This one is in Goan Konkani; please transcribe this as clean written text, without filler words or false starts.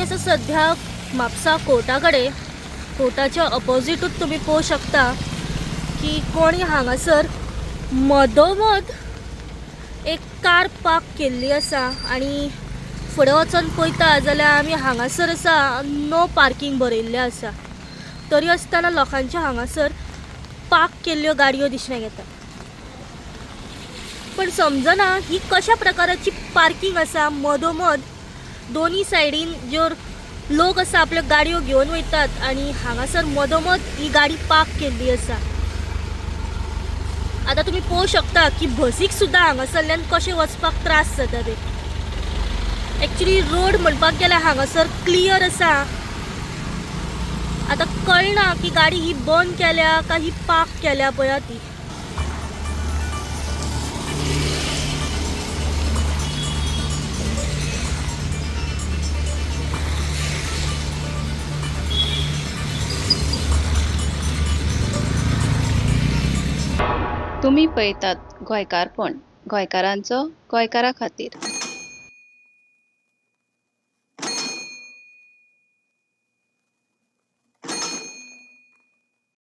आसा सध्या म्हापसा कोर्टा कडेन. कोर्टाच्या ऑपोजिटूच तुमी पळोवंक शकता की कोणी हांगासर मदोमद एक कार पार्क केल्ली आसा आनी फुडें वचोन पळयता जाल्यार आमी हांगासर आसा नो पार्कींग बरयल्लें आसा. तरी आसतना लोकांच्यो हांगासर पार्क केल्ल्यो गाडयो दिसण्याक येता. पण समजना ही कशा प्रकाराची पार्कींग आसा. मदोमद दोनी सायडीन ज्यो लोक आसा आपल्यो गाडयो घेवन वयतात आनी हांगासर मदोमद ही गाडी पार्क केल्ली आसा. आतां तुमी पळोवंक शकता की बसीक सुद्दां हांगासरल्यान कशें वचपाक त्रास जाता ते. एक्चुली रोड म्हणपाक गेल्यार हांगासर क्लियर आसा. आतां कळना की गाडी ही बंद केल्या काय ही पार्क केल्या पळया ती. तुमी पळयतात गोंयकारपण, गोंयकारांचो गोंयकारा खातीर.